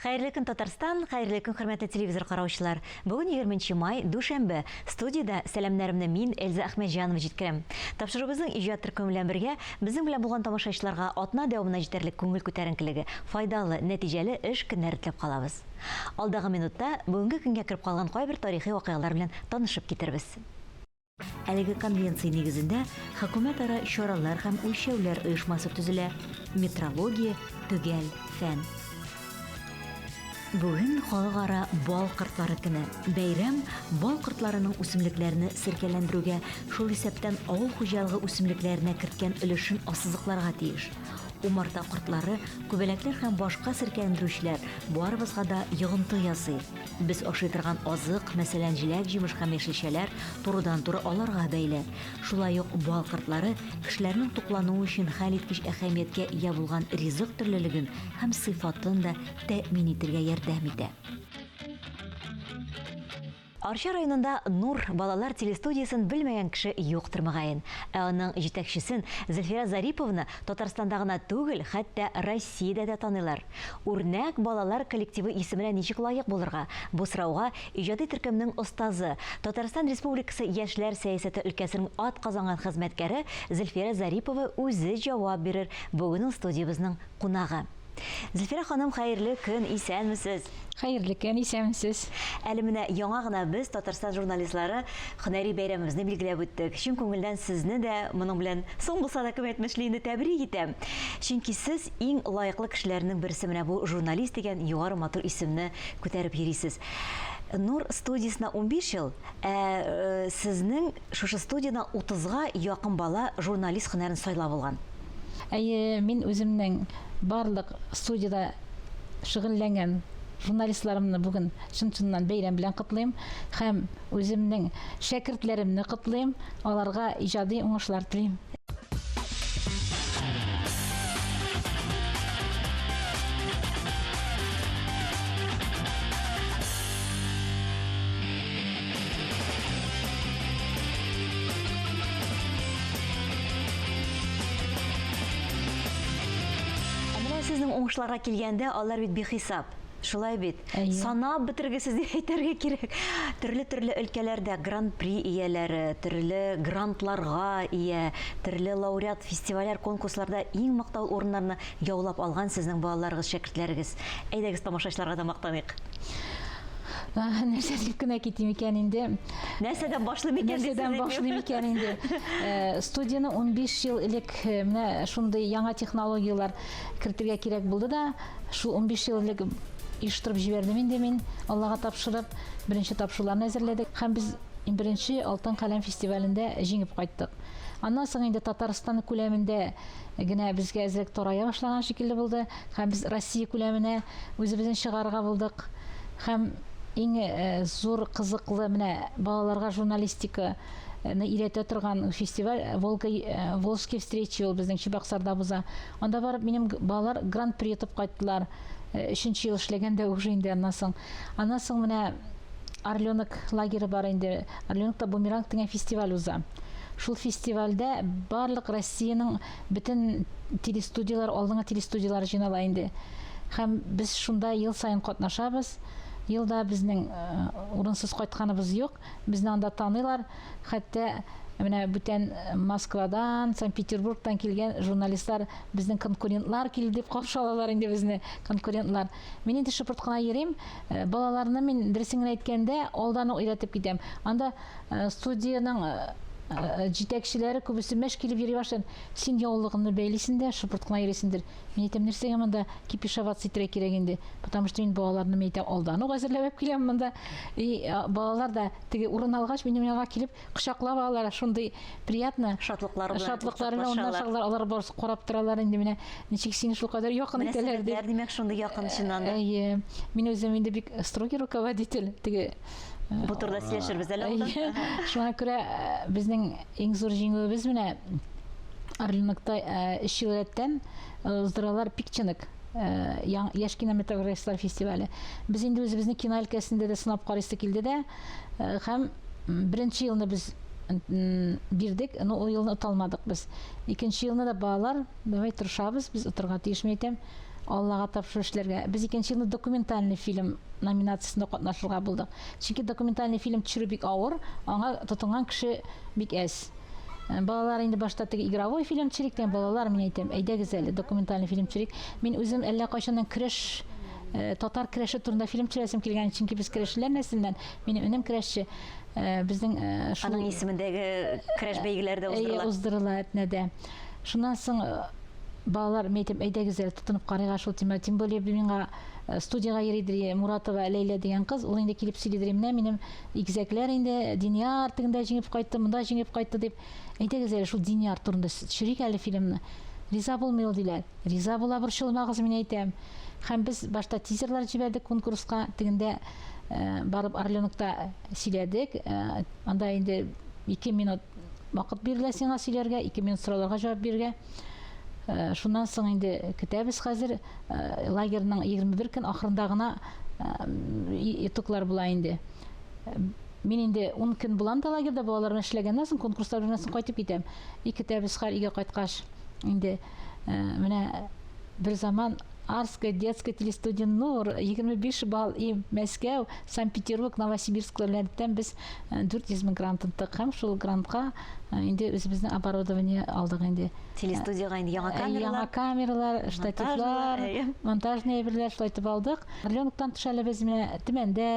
Хәерле көн, Татарстан, хәерле көн, хөрмәтле телевизор караучылар. Бүген 20 май, дүшәмбе. Студиядә сәламнәремне мин, Эльза Әхмәтҗанова җиткерәм. Тапшыруыбызның иҗат төркеме белән бергә безнең белән булган тамашачыларга атна дәвамына җитәрлек күңел күтәренкелеге, файдалы, нәтиҗәле эш көннәре теләп калабыз. Алдагы минутта бүгенге көнгә кереп калган кайбер тарихи вакыйгалар белән танышып китербез. Әлеге конвенция нигезендә хөкүмәтара чаралар һәм үлчәүләр оешмасы төзелә, метрология, төгәл фән. Бүген халыкара бал кортлары көне. Бәйрәм бал кортларының үсемлекләрне серкәләндерүгә, шул исәптән авыл хуҗалыгы үсемлекләренә керткән өлешен ассызыкларга тиеш. Умарта кортлары, күбәләкләр һәм башка серкәләндерүчеләр барыбызга да йогынты ясый. Без ашый торган азык, мәсәлән, җиләк-җимеш һәм яшелчәләр, турыдан-туры аларга бәйле. Шулай ук бал кортлары кешеләрнең туклануы өчен хәлиткеч әһәмияткә ия булган ризык төрлелеген һәм сыйфатын да тәэмин итергә ярдәм итә. Арча районында Нур балалар телестудиясен белмәгән кеше юктыр, мөгаен. Ә аның җитәкчесен Зөлфирә Зарипованы Татарстанда гына түгел, хәтта Россиядә дә таныйлар. Үрнәк балалар коллективы исеменә ничек лаек булырга? Бу сорауга иҗади төркемнең остазы, Татарстан Республикасы яшьләр сәясәте өлкәсенең атказанган хезмәткәре Зөлфирә Зарипова үзе җавап бирер, бүген ул студиябезнең кунагы. Зөлфирә ханым, хәерле көн, исәнмесез! Хәерле көн, исәнмесез! Әле менә яңа гына без, Татарстан журналистлары, һөнәри бәйрәмебезне билгеләп үттек. Чын күңелдән сезне дә моның белән, соң булса да, кем әйтмешли инде, тәбрик итәм. Чөнки сез иң лаеклы кешеләрнең берсе менә бу журналист дигән югары матур исемне күтәреп йөрисез. Нур студиясенә 15 ел, ә э, сезнең шушы студияда 30-га якын бала журналист һөнәрен сайлап алган. Әйе, мин үземнең барлык студиядә шөгыльләнгән журналистларымны бүген чын-чыннан бәйрәм белән котлыйм һәм үземнең шәкертләремне котлыйм, аларга иҗади уңышлар телим. Ә менә сезнең уңышларга килгәндә, алар бит бихисап. Шулай бит. Әйе. Санап бетергесез дип әйтергә кирәк. Төрле-төрле өлкәләрдә гран-при ияләре, төрле грантларга ия, төрле лауреат фестивальләр, конкурсларда иң мактаулы урыннарны яулап алган сезнең балаларыгыз, шәкертләрегез. Әйдәгез, тамашачыларга да мактаныйк. Нәрсә дип кенә китим икән инде? Нәрсәдән башлыйм икән дисез? Нәрсәдән башлыйм икән инде? Э, студияне 15 ел элек э, менә шундый яңа технологияләр кертергә кирәк булды да, Шул 15 ел элек оештырып җибәрдем инде мин, Аллага тапшырып, беренче тапшыруларны әзерләдек һәм без беренче Алтын каләм фестивалендә җиңеп кайттык. Аннан соң инде Татарстан күләмендә генә безгә әзрәк тарая башлаган шикелле булды һәм без Россия күләменә үзебезне чыгарырга булдык. Һәм иң э, зур кызыклы менә балаларга журналистика өйрәтә торган фестиваль Волга э, Волжские встречи ул безнең Чебоксарда уза. Анда барып минем балалар гран-при отып кайттылар. Э, өченче ел эшләгәндә уже инде аннан соң. Аннан соң менә Орленок лагере бар инде. Орленокта Бумеранг дигән фестиваль уза. Шул фестивальдә барлык Россиянең бөтен телестудияләр, алдынгы телестудияләр җыйнала инде. Һәм без шунда ел саен катнашабыз. Елда безнең э, урынсыз кайтканыбыз юк. Безне анда таныйлар. Хәтта менә бүтән Москвадан, Санкт-Петербургтан килгән журналистлар безнең конкурентлар килде дип каршы алалар инде безне, конкурентлар. Мин инде шыпырт кына йөрим. Э, балаларны мин дөресен генә әйткәндә алдан ук өйрәтеп китәм. Анда э, студиянең э, җитәкчеләре күбесе мәш килеп йөри башлый. Син яулыгыңны бәйлисең дә, шыпырт кына йөрисеңдер. Мин әйтәм, нәрсәгә монда кипишоваться итәргә кирәк инде? Потому что мин балаларны мин әйтәм, алдан ук әзерләп киләм монда. И балалар да теге урын алгач, минем янга килеп кочаклап алалар, шундый приятно. Шатлыклары белән. Шатлыклары белән урнашалар, алар барысы карап торалар инде менә ничек сине шулкадәр якын итәләр дип. Димәк, шундый якын чыннан да. Әйе. Мин үзем инде бик строгий руководитель, теге Бу турыда сөйләшербез әле алда. Шуңа күрә безнең иң зур җиңүебез менә Орленокта өч ел рәттән уздыралар пикченок яшь кинематографистлар фестивале. Без инде үзебезне кино өлкәсендә дә сынап карыйсы килде дә һәм беренче елны без бирдек, но ул елны ота алмадык без. Икенче елны да балалар, давай тырышабыз, без отырга тиеш, мин әйтәм. Аллага тапшыру эшләргә. Без икенче елны документальный фильм номинациясендә катнашырга булдык. Чөнки документальный фильм төшерү бик авыр, аңа тотынган кеше бик әз. Э, балалар инде башта теге игровой фильм төшерик дигән балалар, мин әйтәм, әйдәгез әле документальный фильм төшерик. Мин үзем әллә кайчаннан көрәш э, татар көрәше турында фильм төшерәсем килгән, чөнки без көрәшчеләр нәселеннән. Минем энем көрәшче. Э, безнең шул Аның исемендәге көрәш бәйгеләре дә уздырыла. Уздырыла Әтнәдә. Шуннан соң балалар, мин әйтәм, әйдәгез әле тотынып карыйк шул тема. Тем более миңа студиягә йөридер Муратова Ләйлә дигән кыз, ул инде килеп сөйлидер, менә минем игезәкләр инде Диняр тегендә җиңеп кайтты, монда җиңеп кайтты дип. Әйдәгез әле шул Диняр турында төшерик әле фильмны. Риза булмый ул диләр. Риза була, борчылмагыз, мин әйтәм. Һәм без башта тизерлар җибәрдек конкурска, тегендә барып Орленокта сөйләдек. Анда инде 2 минут вакыт бирелә сиңа сөйләргә, 2 минут сорауларга җавап бирергә. Шуннан соң инде көтәбез хәзер. Лагерьның 21 көн ахырында гына итоглар була инде. Мин инде 10 көн булам да лагерьда, балалар белән эшләгәннән соң, конкурслар белән соң кайтып китәм. И көтәбез хәл өйгә кайткач. Инде менә бер заман Арская детская телестудия Нур 25 балл и Мәскәү, Санкт-Петербург, Новосибирск белән без 400 мең грант тоттык һәм шул грантка инде үзебезнең оборудование алдык инде. Телестудиягә инде яңа камералар. Яңа камералар, штативлар, монтажный әйберләр шулай итеп алдык. Орленоктан тыш әле без менә Төмәндә,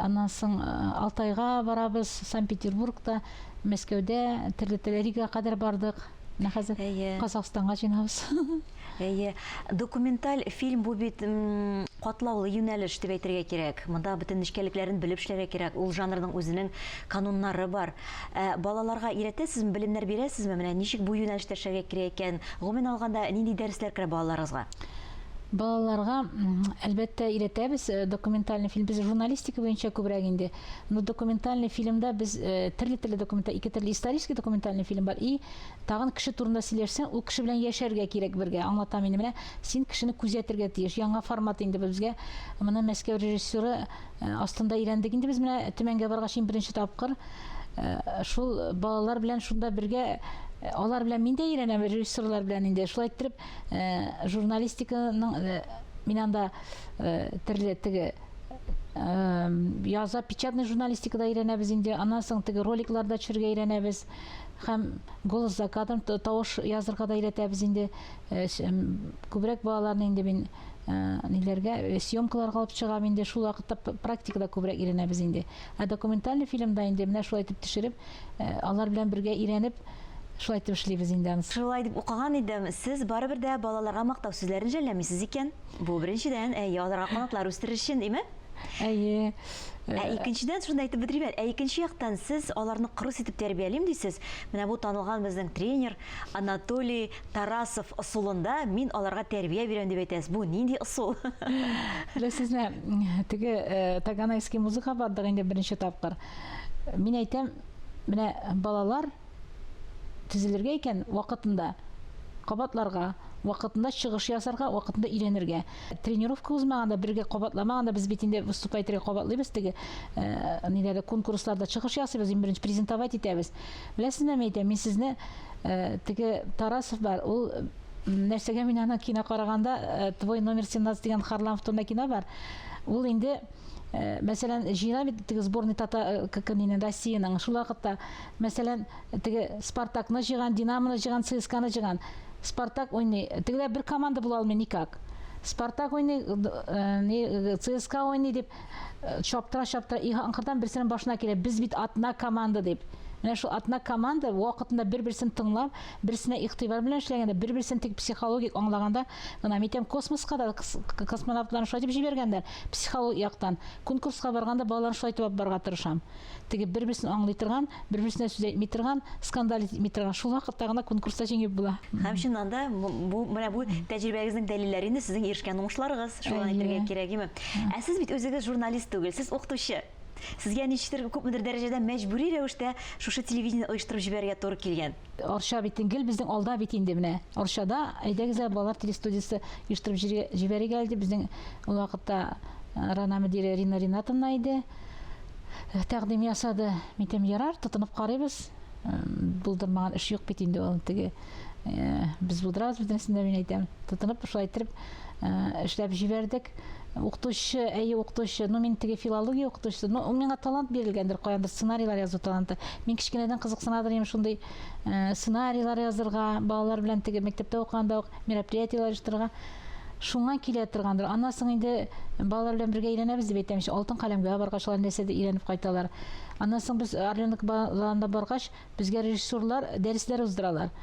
аннан соң Алтайга барабыз, Санкт-Петербургта, Мәскәүдә, төрле Ригага кадәр бардык. Менә хәзер Казахстанга җыенабыз. Әйе. Документаль фильм бу бит катлаулы юнәлеш дип әйтергә кирәк. Монда бөтен нечкәлекләрен белеп эшләргә кирәк. Ул жанрның үзенең кануннары бар. Ә балаларга өйрәтәсезме, белемнәр бирәсезме? Менә ничек бу юнәлештә эшләргә кирәк икән? Гомумән алганда, нинди дәресләр керә балаларыгызга? Балаларга, әлбәттә, өйрәтәбез. Документальный фильм без журналистика буенча күбрәк инде. Но документальный фильмда без төрле-төрле документаль, ике төрле исторический документальный фильм бар. И тагын кеше турында сөйләшсәң, ул кеше белән яшәргә кирәк бергә. Аңлатам инде. Менә син кешене күзәтергә тиеш. Яңа формат инде безгә. Моны Мәскәү режиссеры астында өйрәндек инде без менә Төмәнгә баргач иң беренче тапкыр. Шул балалар белән шунда бергә алар белән мин дә өйрәнәм, режиссерлар белән инде. Шулай иттереп журналистиканың мин анда төрле теге яза печатный журналистикада өйрәнәбез инде. Аннан соң теге роликларда төшерергә өйрәнәбез. Һәм голос за кадром тавыш язырга да өйрәтәбез инде. Күбрәк балаларны инде мин ниләргә съемкаларга алып чыгам инде. Шул вакытта практикада күбрәк өйрәнәбез инде. Ә документальный фильмда инде менә шулай итеп төшереп, алар белән бергә өйрәнеп, шулай итеп эшлибез инде анысы. Шулай дип укыган идем. Сез барыбер дә балаларга мактау сүзләрен жәлләмисез икән. Бу беренчедән, әйе, аларга канатлар үстерер өчен, димме? Әйе. Ә икенчедән, шуны әйтеп бетерим әле, ә икенче яктан сез аларны кырыс итеп тәрбиялим дисез. Менә бу танылган безнең тренер Анатолий Тарасов ысулында мин аларга тәрбия бирәм дип әйтәсез. Бу нинди ысул? Беләсезме, теге Таганайский музыка бардык инде беренче тапкыр. Мин әйтәм, менә балалар төзелергә икән, вакытында кабатларга, вакытында чыгыш ясарга, вакытында өйрәнергә. Тренировка узмаганда, бергә кабатламаганда, без бит инде выступать итәргә кабатлыйбыз теге ниләрдә, конкурсларда чыгыш ясыйбыз, иң беренче презентовать итәбез. Беләсезме, мин әйтәм, мин сезне теге Тарасов бар, ул нәрсәгә мин аны кино караганда, Твой номер 17 дигән Харламов турында кино бар. Ул инде мәсәлән, җыела бит теге сборный тата ККН Россиянең. Шул вакытта, мәсәлән, теге Спартакны җыйган, Динамоны җыйган, ЦСКАны җыйган. Спартак уйный. Тегеләр бер команда була алмый никак. Спартак уйный, ЦСКА уйный дип чаптыра-чаптыра и аңкырдан берсенең башына килә. Без бит одна команда дип. Менә шул одна команда вакытында бер-берсен тыңлап, берсенә игътибар белән эшләгәндә, бер-берсен тик психологик аңлаганда гына, мин әйтәм, космоска да космонавтларны шулай дип җибәргәннәр, психологик яктан. Конкурска барганда балаларны шулай итеп алып барырга тырышам. Теге бер-берсен аңлый торган, бер-берсенә сүз әйтми торган, скандал итми торган. Шул вакытта гына конкурста җиңеп була. Һәм чыннан да бу менә бу тәҗрибәгезнең дәлилләре инде сезнең ирешкән уңышларыгыз, шулай әйтергә кирәк, име? Ә сез бит үзегез журналист түгел, сез укытучы. Сезгә ничектер күпмедер дәрәҗәдә мәҗбүри рәвештә шушы телевидение оештырып җибәрергә туры килгән. Арча бит гел безнең алда бит инде менә. Арчада әйдәгез әле балалар телестудиясе оештырып җибәрик әле дип безнең ул вакытта РАНА мөдире Рина Ринатовна иде. Тәкъдим ясады. Мин әйтәм, ярар, тотынып карыйбыз. Булдырмаган эш юк бит инде ул теге. Без булдырабыз бөтенесен дә, мин әйтәм. Тотынып, шулай иттереп эшләп җибәрдек. Укытучы, әйе, укытучы. Ну, мин теге филология укытучысы. Ну, миңа талант бирелгәндер, каяндыр сценарийлар язу таланты. Мин кечкенәдән кызыксынадыр идем шундый сценарийлар язырга, балалар белән теге мәктәптә укыганда ук мероприятиеләр оештырырга. Шуңа килә торгандыр. Аннан соң инде балалар белән бергә өйрәнәбез дип әйтәм. Алтын каләмгә баргач, алар нәрсәдер өйрәнеп кайталар. Аннан соң без Орленок баланда баргач, Безгә режиссерлар дәресләр уздыралар.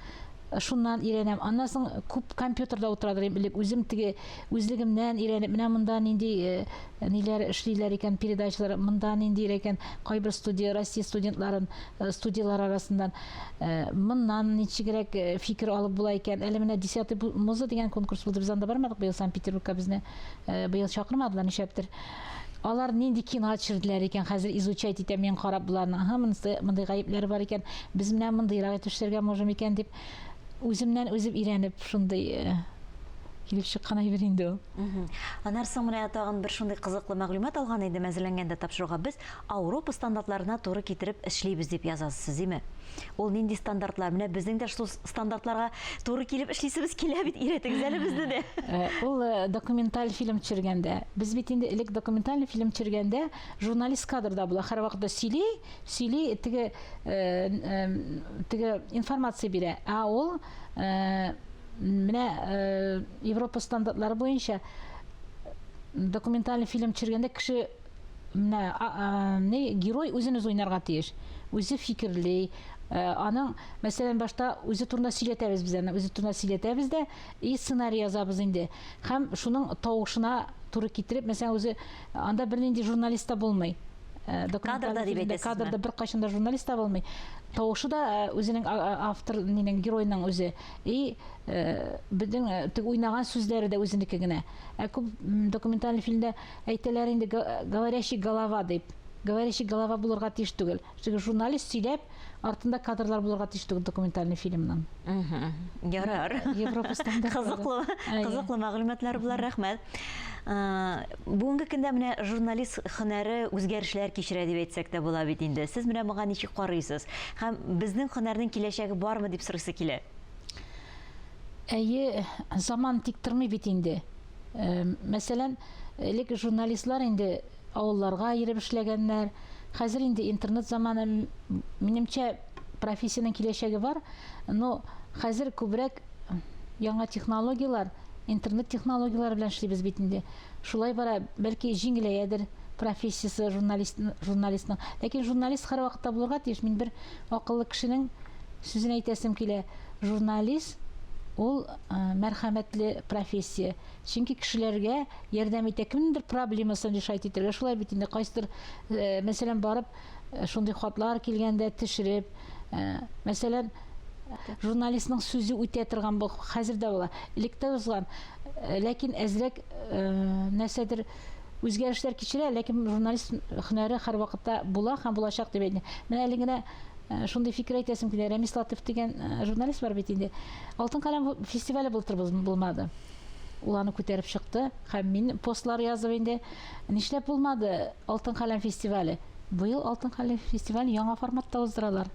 Шуннан өйрәнәм. Аннан соң күп компьютерда утырадыр идем элек. Үзем теге үзлегемнән өйрәнеп, менә монда нинди э, ниләр эшлиләр икән, передачалар, монда ниндирәк икән, кайбер студия, Россия студентларын, э, студияләр арасыннан э, моннан ничегрәк фикер алып була икән. Әле менә Десятый муза дигән конкурс булды. Без анда бармадык быел Санкт-Петербургка безне быел чакырмадылар нишләптер. Алар нинди кино төшерделәр икән, хәзер изучать итәм мин карап боларны. Аһа, монысы мондый гаепләре бар икән, без менә мондыйрак итеп эшләргә можем икән дип, үземнән үзем өйрәнеп, шундый э, килеп чыккан әйбер инде ул. Аннан соң менә тагын бер шундый кызыклы мәгълүмат алган идем әзерләнгәндә тапшыруга. Без Ауропа стандартларына туры китереп эшлибез дип язасыз сез, димме? Ул нинди стандартлар? Менә безнең дә шул стандартларга туры килеп эшлисебез килә бит, өйрәтегез әле безне дә. Э, ул э, документаль фильм төшергәндә, без бит инде элек документаль фильм төшергәндә журналист кадрда була, һәрвакытта сөйли, сөйли, теге э, теге информация бирә. Ә ул менә Европа стандартлары буенча документаль фильм төшергәндә кеше менә ни герой үзен үзе уйнарга тиеш. Үзе фикерли, э, аның, мәсәлән, башта үзе турында сөйләтәбез без аны, үзе турында сөйләтәбез дә, и сценарий язабыз инде. Һәм шуның тавышына туры китереп, мәсәлән, үзе анда бернинди журналист та булмый. Э, кадрда дип әйтәсезме? Кадрда беркайчан да журналист та булмый. Тавышы да э, үзенең автор нинең геройның үзе. И безнең теге уйнаган сүзләре дә үзенеке генә. Ә күп документаль фильмда Әйтәләр инде, говорящий голова дип. Говорящий голова булырга тиеш түгел. Чөнки журналист сөйләп, артында кадрлар булырга тиеш түгел документальный фильмның. Ярар. Европа стандартлары. Кызыклы, кызыклы мәгълүматлар болар, рәхмәт. Бүгенге көндә менә журналист һөнәре үзгәрешләр кичерә дип әйтсәк тә була бит инде. Сез менә моңа ничек карыйсыз? Һәм безнең һөнәрнең киләчәге бармы дип сорыйсы килә. Әйе, заман тик тормый бит инде. Э, мәсәлән, элек журналистлар инде авылларга йөреп эшләгәннәр. Хәзер инде интернет заманы, минемчә, профессиянең киләчәге бар, но хәзер күбрәк яңа технологияләр, интернет технологияләре белән эшлибез бит инде. Шулай бара, бәлки җиңеләядер профессиясе журналист, журналистның. Ләкин журналист һәрвакытта булырга тиеш. Мин бер акыллы кешенең сүзен әйтәсем килә. Журналист ул мәрхәмәтле профессия. Чөнки кешеләргә ярдәм итә. Кемнеңдер проблемасын решать итәргә. Шулай бит инде кайсыдыр, мәсәлән, барып шундый хатлар килгәндә төшереп, мәсәлән, журналистның сүзе үтә торган бу хәзер дә була. Элек тә узган. Ләкин әзрәк нәрсәдер үзгәрешләр кичерә, ләкин журналист һөнәре һәрвакытта була һәм булачак дип әйтә. Менә әле генә Э, шундый фикер әйтәсем килә. Рәмис Латыйф дигән э, журналист бар бит инде. Алтын каләм фестивале былтыр булмады. Ул аны күтәреп чыкты һәм мин постлар язып инде нишләп булмады Алтын каләм фестивале? Быел Алтын каләм фестивале яңа форматта уздыралар.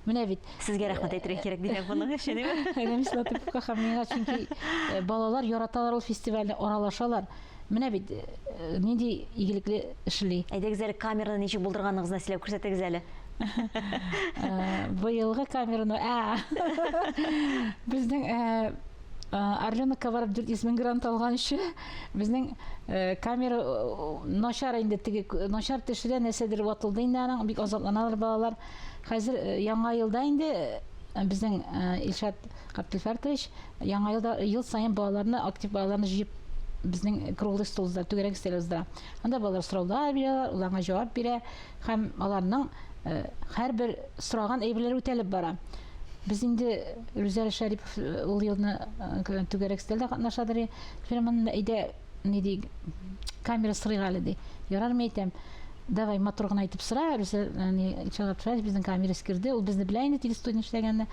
Менә бит. Сезгә рәхмәт әйтергә кирәк димәк моның өчен, димме? Рәмис Латыйповка һәм миңа, чөнки э, балалар яраталар ул фестивальне, аралашалар. Менә бит нинди игелекле эшли. Әйдәгез әле камераны ничек булдырганыгызны сөйләп күрсәтегез әле. Э, быелгы камераны, ә, безнең э, э, Орленокка барып 400 мең грант алганчы, безнең камера начар инде, теге начар төшерә, нәрсәдер ватылды инде аның, бик азапланалар балалар. Хәзер яңа елда инде безнең Илшат Габделфәртович яңа елда ел саен балаларны, актив балаларны җыеп безнең круглый стол уздыра, түгәрәк өстәл уздыра. Анда балалар сораулар бирәләр, ул аңа җавап бирә. Һәм аларның э, һәрбер сораган әйберләре үтәлеп бара. Без инде Рүзәл Шәрипов э, ул елны э, түгәрәк өстәлдә катнашадыр. Фирманың әйдә ни ди камера сорыйк әле ди. Ярар мин әйтәм. Давай матур гына итеп сора, Рүзәл ни Илшат безнең камера искерде, ул безне белә инде телестудия эшләгәнне.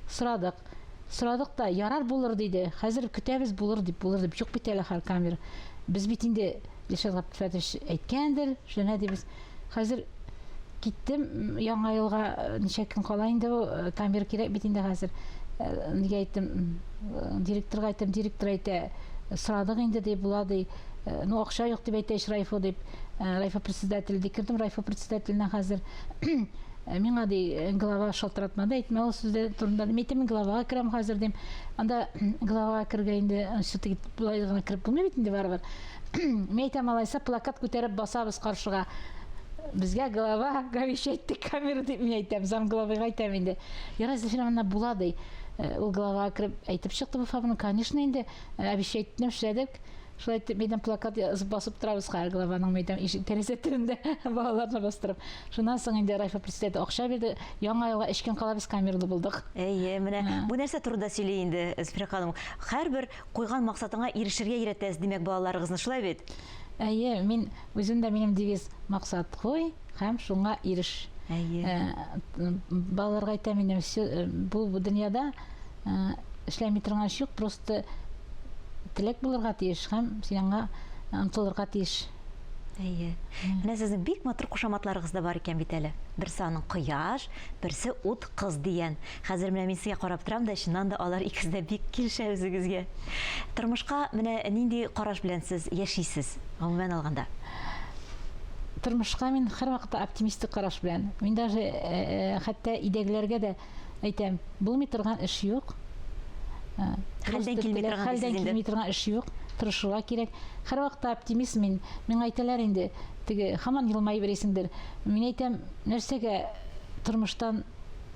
Сорадык. Сорадык та, ярар булыр диде. Хәзер көтәбез булыр дип, булыр дип. Юк бит әле хәл камера. Без бит инде Илшат Габделфәтович әйткәндер, эшләнә дибез. Хәзер киттем, яңа елга э, ничә көн кала инде бу, э, камера кирәк бит инде хәзер. Нигә әйттем, директорга әйттем, директор әйтә, сорадык инде ди, була ди. Ну, акча юк дип әйтә ич райфо дип. Райфо председателе ди, кердем райфо председателенә хәзер. Миңа ди, глава шалтыратмады, әйтмә ул сүздә турында. Мин әйтәм, мин главага керәм хәзер дим. Анда главага керергә инде все-таки болай гына кереп булмый бит инде барыбер. Мин әйтәм, алайса плакат күтәреп басабыз каршыга. Безгә глава обещать камера дип мин әйтәм, замглавыйга әйтәм инде. Ярай, Зөлфирә менә була ди. Ул главага кереп әйтеп чыкты бу фабриканы. Конечно инде, обещать эшләдек. Шулай итеп, мәйдан плакат язып басып торабыз хәзер главаның мәйдан ишек тәрәзә төбендә балаларны бастырып. Шуннан соң инде райфо председателе акча бирде. Яңа елга өч көн кала без камералы булдык. Әйе, менә бу нәрсә турында сөйли инде Зөлфирә ханым. Һәрбер куйган максатыңа ирешергә өйрәтәсез, димәк, балаларыгызны, шулай бит? Әйе, мин үзем дә минем девиз максат куй һәм шуңа иреш. Әйе. Балаларга әйтәм инде, все, бу дөньяда эшләми торган эш юк, просто теләк булырга тиеш һәм син аңа омтылырга тиеш. Әйе. Менә сезнең бик матур кушаматларыгыз да бар икән бит әле. Берсе аның кояш, берсе ут кыз дигән. Хәзер менә мин сезгә карап торам да, чыннан да алар икесе дә бик килешә үзегезгә. Тормышка менә нинди караш белән сез яшисез, гомумән алганда? Тормышка мин һәрвакытта оптимистик караш белән. Мин даже хәтта өйдәгеләргә дә әйтәм, булмый торган эш юк. Хәлдән килми торган хәлдән килми торган эш юк. Тырышырга кирәк. Һәрвакытта оптимист мин. Миңа әйтәләр инде, теге һаман елмаеп йөрисеңдер. Мин әйтәм, нәрсәгә тормыштан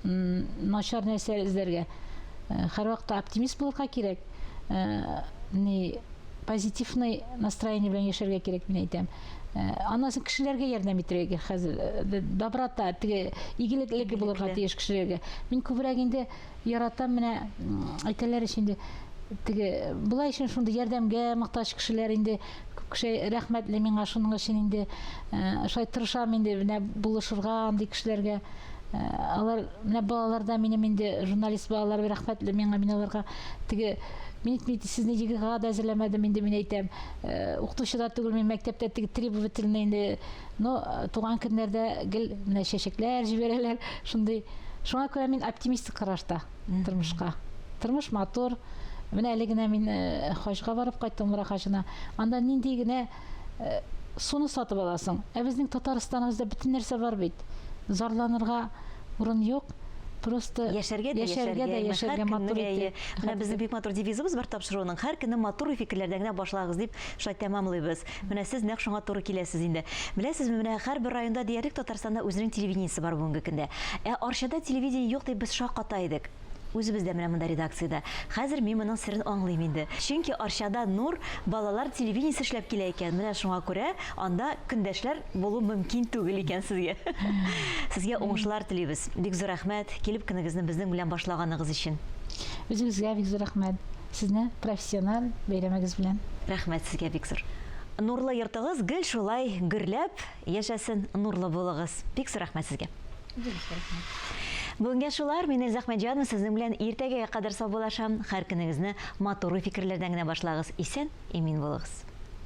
начар нәрсә эзләргә? Һәрвакытта оптимист булырга кирәк. Ни позитивный настроение белән яшәргә кирәк, мин әйтәм. Аннан соң кешеләргә ярдәм итәргә кирәк хәзер. Доброта, теге игелекле булырга тиеш кешеләргә. Мин күбрәк инде яратам менә әйтәләр ич инде теге болай өчен шундый ярдәмгә мохтаҗ кешеләр инде күп кеше рәхмәтле миңа шуның өчен инде шулай тырышам инде менә булышырга андый кешеләргә. Алар менә балалар да минем инде журналист балалар рәхмәтле миңа, мин аларга теге мин бит сезне ЕГЭга да әзерләмәдем инде мин әйтәм. Укытучы да түгел мин мәктәптә теге требовательный инде. Но туган көннәрдә гел менә чәчәкләр җибәрәләр. Шундый. Шуңа күрә мин оптимистик карашта тормышка. Тормыш матур. Менә әле генә мин хаҗга барып кайттым, Умра хаҗына. Анда нинди генә суны сатып аласың. Ә безнең Татарстаныбызда бөтен нәрсә бар бит. Зарланырга урын юк. Просто яшәргә дә яшәргә дә яшәргә матур итеп. Менә безнең бик матур девизыбыз бар тапшыруның. Һәр көнне матур фикерләрдән генә башлагыз дип шулай тәмамлыйбыз. Менә сез нәкъ шуңа туры киләсез инде. Беләсезме, менә һәрбер районда диярлек Татарстанда үзенең телевидениесе бар бүгенге көндә. Ә Арчада телевидение юк дип без шакката идек. Үзебез дә менә монда редакциядә. Хәзер мин моның серен аңлыйм инде. Чөнки Арчада Нур балалар телевидениесе эшләп килә икән. Менә шуңа күрә анда көндәшләр булу мөмкин түгел икән сезгә. Сезгә уңышлар телибез. Бик зур рәхмәт, килеп көнегезне безнең белән башлаганыгыз өчен. Үзегезгә бик зур рәхмәт. Сезне профессиональ бәйрәмегез белән. Рәхмәт сезгә бик зур. Нурлы йортыгыз гел шулай гөрләп яшәсен, нурлы булыгыз. Бик зур рәхмәт сезгә. Бүгенгә шулар, мин Эльза Әхмәтҗанова сезнең белән иртәгәгә кадәр саубуллашам. Һәр көнегезне матур уй-фикерләрдән генә башлагыз. Исән, имин булыгыз.